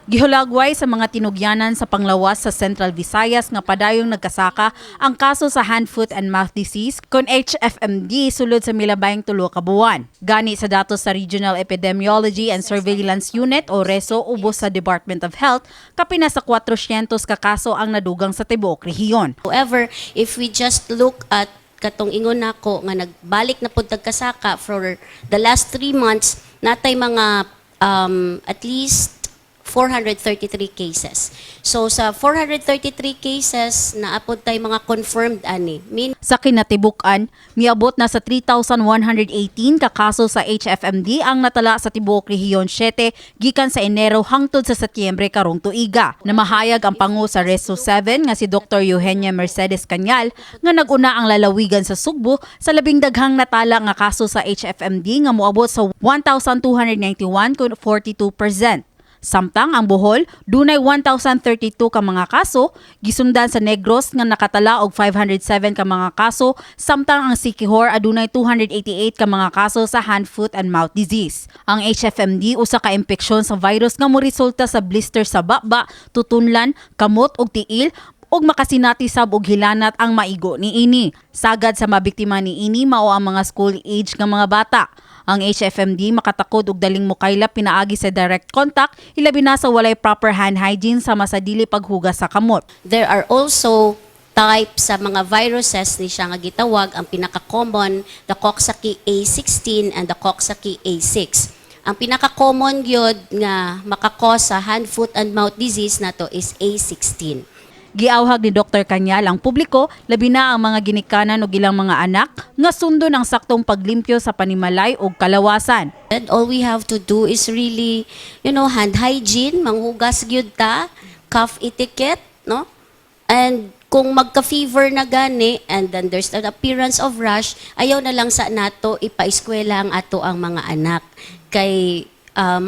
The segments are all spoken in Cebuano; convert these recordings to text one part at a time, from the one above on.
Gihulagway sa mga tinugyanan sa panglawas sa Central Visayas nga padayong nagkasaka ang kaso sa hand, foot and mouth disease kon HFMD sulod sa milabayng 3 ka buwan. Gani sa datos sa Regional Epidemiology and Surveillance Unit o RESO ubos sa Department of Health, kapin na sa 400 ka kaso ang nadugang sa tibuok rehiyon. However, if we just look at katong ingon nako nga nagbalik na pud kasaka for the last 3 months, natay mga at least 433 cases. So sa 433 cases, naa pod tay mga confirmed ani. Mean Sa kinatibuk-an, miabot na sa 3,118 ka kaso sa HFMD ang natala sa tibuok Rehiyon 7 gikan sa Enero hangtod sa Setyembre karong tuiga. Namahayag ang pangu sa Reso 7 nga si Dr. Eugenia Mercedes Canyal nga nag-una ang lalawigan sa Sugbo sa labing daghang natala nga kaso sa HFMD nga moabot sa 1,291 kun 42%. Samtang ang Bohol, dunay 1,032 ka mga kaso, gisundan sa Negros nga nakatala og 507 ka mga kaso, samtang ang Siquijor adunay 288 ka mga kaso sa hand, foot and mouth disease. Ang HFMD usa ka impeksyon sa virus nga moresulta sa blister sa baba, tutunlan, kamot ug tiil ug makasinati sab og hilanat ang maigo niini. Sagad sa mabiktima niini mao ang mga school age nga mga bata. Ang HFMD makatakod og daling mokaylap pinaagi sa direct contact, hilabi na sa walay proper hand hygiene sama sa dili paghugas sa kamot. There are also types sa mga viruses ni siya nga gitawag ang pinaka-common, the Coxsackie A16 and the Coxsackie A6. Ang pinaka-common gyud nga maka-cause sa hand, foot and mouth disease nato is A16. Giawhag ni Dr. Canyal ang publiko, labi na ang mga ginikanan ug ilang mga anak, nga sundon ang saktong paglimpyo sa panimalay ug kalawasan. And all we have to do is really hand hygiene, manghugas gyud ta, cough etiquette, no? And kung magka-fever na gani and then there's an appearance of rash, ayaw na lang sa nato ipa-eskwela ang ato ang mga anak. Kay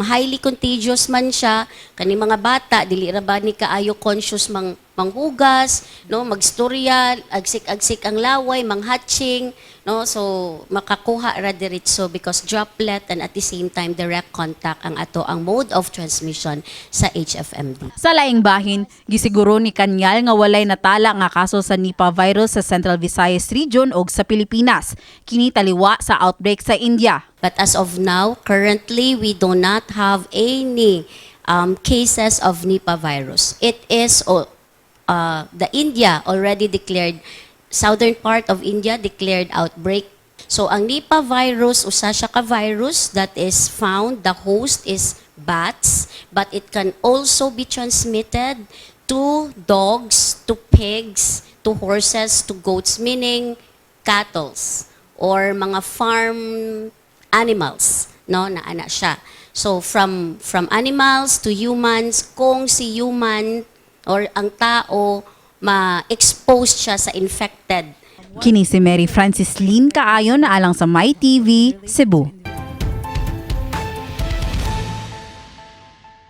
highly contagious man siya, kani mga bata dili ra ba ni kaayo conscious manghugas, no, magstorya, agsik-agsik ang laway, manghatching, no? So makakuha ra diretso because droplet and at the same time direct contact ang ato ang mode of transmission sa HFMD. Sa laing bahin, gisiguro ni Canyal nga walay natala nga kaso sa Nipah virus sa Central Visayas Region ug sa Pilipinas. Kini taliwa sa outbreak sa India. But as of now, currently, we do not have any cases of Nipah virus. It is the India already declared, southern part of India declared outbreak. So ang Nipah virus, usa siya ka virus that is found, the host is bats, but it can also be transmitted to dogs, to pigs, to horses, to goats, meaning cattles or mga farm animals, no, na ana siya. So from animals to humans, kung si human or ang tao ma-expose siya sa infected Kini si Mary Francis Lynn Kaayon na alang sa My TV, Cebu.